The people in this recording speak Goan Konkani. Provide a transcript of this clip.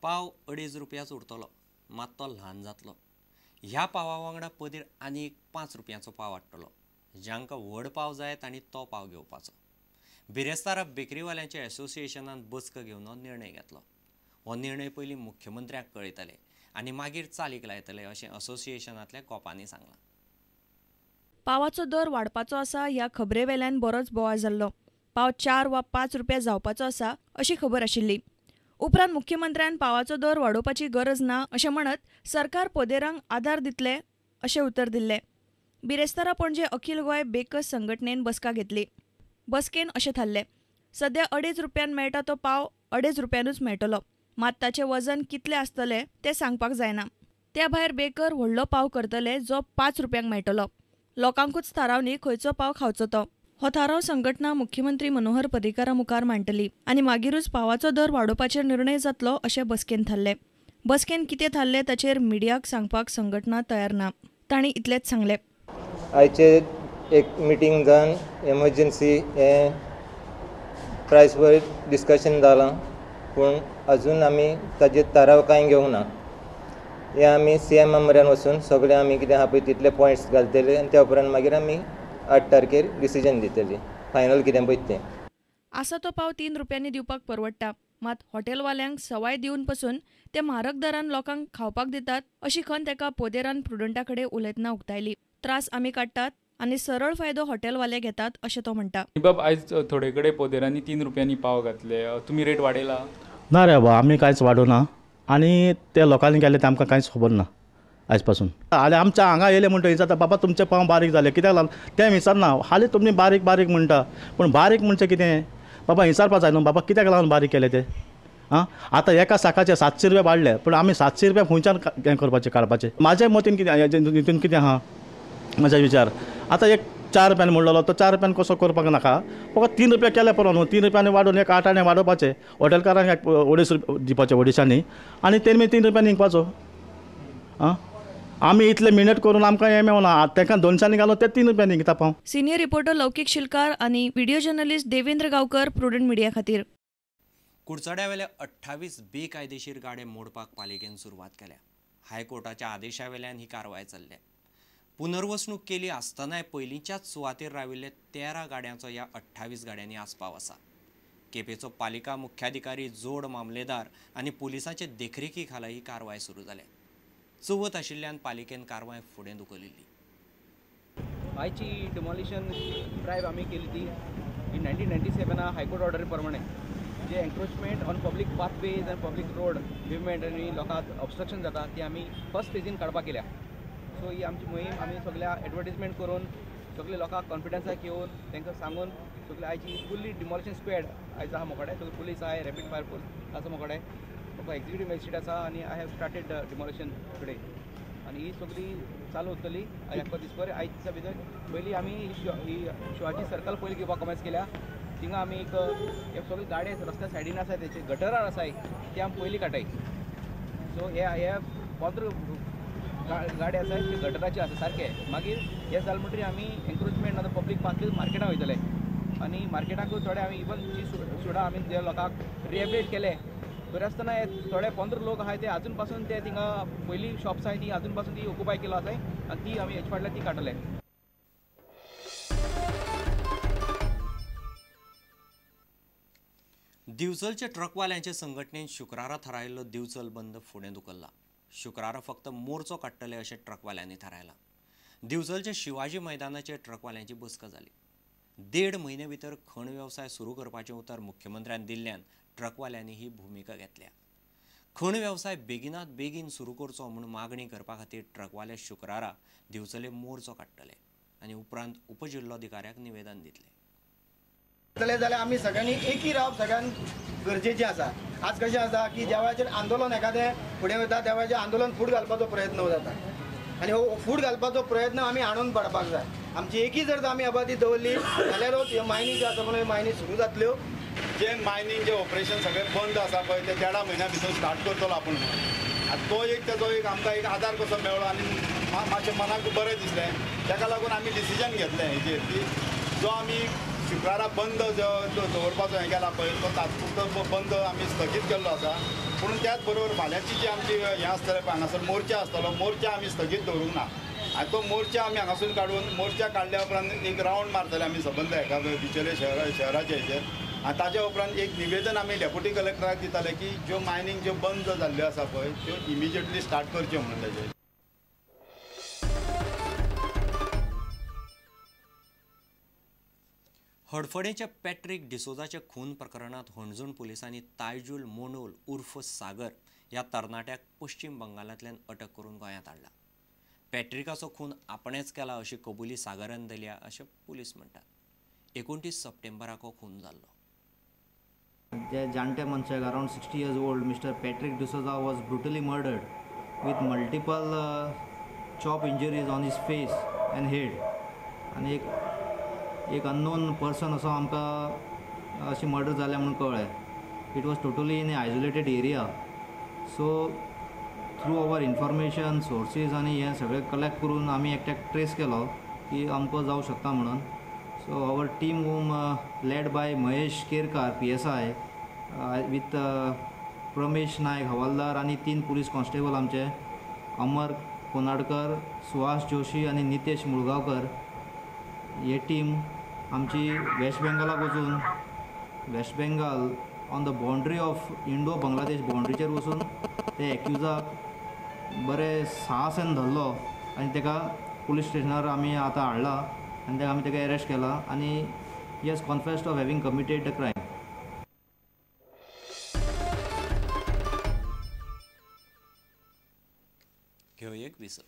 पाव 2.5 रुपयाच उरतलो, मात तो ल्हान जातलो। ह्या पावा वांगडा पदीर आनी एक 5 रुपयांचो पाव हाडटलो। जांकां व्हड पाव जाय तांणी तो पाव घेवपाचो। बिरेस्तारा बेकरीवाल्यांच्या एसोसिएशनान बसका घेवन हो निर्णय घेतलो। हो निर्णय पयलीं मुख्यमंत्र्याक कळयतले आनी मागीर चालीक लायतले अशें असोसिएशनांतल्या कोपांनी सांगलां। पावाचो दर वाडपाचो आसा ह्या खबरेवेल्यान बरोच बोवाळ जाल्लो। पाव 4 वा 5 रुपया जावपाचो आसा अशी खबर आशिल्ली। उपरांत मुख्यमंत्र्यान पावाचो दर वाडोवपाची गरज ना अशें म्हणत सरकार पोदेरांक आदार दितले अशें उतर दिल्लें। बिरेस्तारा पणजे अखिल गोंय बेकर्स संघटनेन बसका घेतली। बसकेन अशें थारलें, सद्या 2.5 रुपयान मेळटा तो पाव 2.5 रुपयानूच मेळटलो, मात ताचें वजन कितलें आसतलें तें सांगपाक जायना। त्या भायर बेकर व्हडलो पाव करतले जो 5 रुपयांक मेळटलो। लोकांकूच थारावनी खंयचो पाव खावचो तो। हो थाराव संघटना मुख्यमंत्री मनोहर पर्रीकारा मुखार मांडटली आनी मागीरूच पावाचो दर वाडोवपाचेर निर्णय जातलो अशें बसकेन थारलें। बसकेन कितें थारलें ताचेर मिडियाक सांगपाक संघटना तयार ना, तांणी इतलेंच सांगलें। आयचे एक मिटींग जावन एमर्जन्सी हें प्रायस वर डिस्कशन जालां, पूण अजून आमी ताजेर थाराव कांय घेवंक ना। हें आमी सी एमा म्हऱ्यान वचून सगळें आमी कितें आहा पळय तितले पॉयंट्स घालतले आनी त्या उपरांत मागीर आमी 8 तारखेर डिसिजन दितली फायनल कितें पळय तें। आसा तो पाव 3 रुपयांनी दिवपाक परवडटा, मात हॉटेलवाल्यांक सवाय दिवन पसून ते म्हारग दरान लोकांक खावपाक दितात अशी खंत एका पोदेरान प्रुडंटा कडेन उलयतना उक्तायली। त्रास आमी काडटात आनी सरळ फायदो हॉटेलवाले घेतात अशें तो म्हणटा। बाब, आयज थोडे कडेन पोदेरांनी 3 रुपयांनी पाव घातले, तुमी रेट वाडयला? ना रे बाबा, आमी कांयच वाडोवना आनी ते लोकांनी केले ते आमकां कांयच खबर ना आयज पासून। आनी आमच्या हांगा येयले म्हणटा विचारता, बाबा तुमचे पाव बारीक जाले कित्याक लागून? तें विचारना, हालीं तुमी बारीक बारीक म्हणटा, पूण बारीक म्हणजे कितें बाबा विचारपा जाय न्हू, बाबा कित्याक लागून बारीक केले ते? आं, आतां एका साकाचे 700 रुपया वाडले, पूण आमी 700 रुपया खंयच्यान हें करपाचें काडपाचें? म्हाज्या मतीन कितें हितून कितें आहा म्हाजा विचार, आतां एक 4 रुपयान म्हणलेलो तो 4 रुपयान कसो करपाक नाका, फकत 3 रुपया केले पुरो न्हू। 3 रुपयांनी वाडोवन एक 8 आणे वाडोवपाचें, हॉटेलकारांक एक 2.5 रुपया दिवपाचे 250 आनी तेमी 3 रुपयांनी विकपाचो। आं, आमी इतले मिनट करून आमकां हें मेळना, तांकां 200 घालून ते 3 रुपयांनी विकता पाव। सिनियर रिपोर्टर लौकीक शिलकार आनी video journalist Devendra Gaonkar, Prudent Media खातीर। कुडचड्यावेले 28 बेकायदेशीर गाडे मोडपाक पालिकेन सुरवात केल्या। हायकोर्टाच्या आदेशावेल्यान ही कारवाय चल्ल्या। पुनर्वसणूक केली आसतनाय पयलींच्याच सुवातेर राविल्ले 13 गाड्यांचो ह्या 28 गाड्यांनी आस्पाव आसा। केपेचो पालिका मुख्याधिकारी, जोड मामलेदार आनी पुलिसांचे देखरेखी खाला ही कारवाय सुरू जाल्या। चवथ आशिल्ल्यान पालिकेन कारवाय फुडें धुकलिल्ली। आयची डिमॉलिशन ड्रायव्ह आमी केली ती 1997 हायकोर्ट ऑर्डरी प्रमाणे जे एन्क्रोचमेंट ऑन पब्लीक पाथवेज आनी पब्लीक रोड मुवमेंट आनी लोकांक ऑब्स्ट्रक्शन जाता ती आमी फर्स्ट फेजीन काडपाक केल्या। सो ही आमची मोहीम आमी सगळ्या एडवर्टीजमेंट करून सगळे लोकांक कॉन्फिडन्साक येवन तांकां सांगून सगळे आयची फुल्ली डिमॉलिशन स्क्वॅड आयज आहा मोकडे, सगळे पुलीस आहाय, रॅपीड फायर फोर्स आसा मोकडे, एक्झिक्युटीव मॅजिस्ट्रेट आसा आनी I have started demolition today. आनी ही सगळी चालू उरतली आयज दीसभर। आयज दिसा भितर पयलीं आमी ही शिवाजी सर्कल पयलीं घेवपाक कॉमेन्स केल्या, थिंगा आमी एक सगळे गाडये रस्त्या सायडीन आसाय तेचे गटरार आसाय ते आमी पयलीं काडटाय। सो हे हे 15 गाडी आसाय ते गटराचे आसा सारके। मागीर हे जालें म्हणटकीर आमी एन्क्रोचमेंट आतां पब्लीक पाथवेज मार्केटाक वयतले आनी मार्केटाकूय थोडे आमी इवन जी सुद्दां आमी जे लोकांक रिहेबिलिटेट केले तरी आसतना हे थोडे 15 लोक आहाय ते आजून पासून ते थिंगा पयलीं शॉप्स आहाय ती आजून पासून ती ऑक्युपाय केलो आसाय आनी ती आमी हेचे फाटल्यान ती काडटले। दिवचलच्या ट्रकवाल्यांचे संघटनेन शुक्रारा थारायल्लो दिवचल बंद फुडें धुकल्ला। शुक्रारा फक्त मोर्चो काडटले अशें ट्रकवाल्यांनी थारायलां। दिवचलच्या शिवाजी मैदानाचेर ट्रकवाल्यांची बसका जाली। 1.5 म्हयने भितर खण वेवसाय सुरू करपाचें उतर मुख्यमंत्र्यान दिल्ल्यान ट्रकवाल्यांनी ही भुमिका घेतल्या। खण वेवसाय बेगिनात बेगीन सुरू करचो म्हूण मागणी करपा खातीर ट्रकवाले शुक्रारा दिवचले मोर्चो काडटले आनी उपरांत उपजिल्लोधिकाऱ्याक निवेदन दितले। जाल्यार आमी सगळ्यांनी एकी रावप सगळ्यांक गरजेचें आसा। आज कशें आसा की ज्या वेळाचेर आंदोलन एखादें फुडें वता त्या वेळाचेर आंदोलन फूट घालपाचो प्रयत्न जाता आनी हो फूट घालपाचो प्रयत्न आमी आणून पडपाक जाय। आमची एकी जर आमी आबादी दवरली जाल्यारूच ह्यो मायनी ज्यो आसा पळय मायनी सुरू जातल्यो। जे मायनींग जे ऑपरेशन सगळें बंद आसा पळय ते 1.5 म्हयन्या भितर स्टार्ट करतलो आपूण म्हणून। आतां तो एक तेजो एक आमकां एक आदार कसो मेळ्ळो आनी मातशें मनाक बरें दिसलें, ताका लागून आमी डिसिजन घेतलें हेजेर की जो आमी शुक्रारा बंद जो दवरपाचो हें केला पळय तो तात्पुरतो बंद आमी स्थगीत केल्लो आसा। पूण त्याच बरोबर फाल्यांची जी आमची हें आसतलें पळय हांगासर मोर्चा आसतलो, मोर्चा आमी स्थगीत दवरूंक ना आनी तो मोर्चा आमी हांगासून काडून मोर्चा काडल्या उपरांत एक रावंड मारतले आमी सबंद हेका बिचोले शहराच्या हेचेर आनी ताच्या उपरांत एक निवेदन आमी डेप्युटी कलेक्टराक दिताले की ज्यो मायनींग ज्यो बंद जाल्ल्यो आसा पळय त्यो इमिजिएटली स्टार्ट करच्यो म्हणून ताजेर. हडफडेच्या पॅट्रीक डिसोजाच्या खून प्रकरणात हणजूण पुलिसांनी तायजूल मोंडोल उर्फ सागर ह्या तरणाट्याक पश्चिम बंगालांतल्यान अटक करून गोंयांत हाडला. पॅट्रिकाचो खून आपणेच केला अशी कबुली सागरान दिल्या अशें पुलीस म्हणटात. 29 सप्टेंबराक हो खून जाल्लो. जे जाणटे मनशाक around 60 years old mister Patrick D'Souza was brutally murdered with multiple chop injuries on his face and head. आनी एक अननोन पर्सन असो आमकां अशी मर्डर जाल्या म्हणून कळ्ळें. It was totally in a isolated area. So through our information sources आनी हें सगळें कलेक्ट करून आमी एकट्याक ट्रेस केलो की अमको जावं शकता म्हणून. So our team whom led by Mahesh Kerkar PSI with Pramesh Naik havildar आनी 3 पुलीस कॉन्स्टेबल आमचे अमर कोनाडकर, सुहास जोशी आनी नितेश मुळगांवकर ही टीम आमची वेस्ट बेंगालाक वचून West Bengal on the boundary of Indo Bangladesh बाउंड्रीचेर वचून ते एक्युजाक बरे साहसान धरलो आनी ताका पुलीस स्टेशनार आमी आतां हाडला आनी आमी ताका अरेस्ट केला आनी he has confessed of having committed the crime. घेवया एक विसव.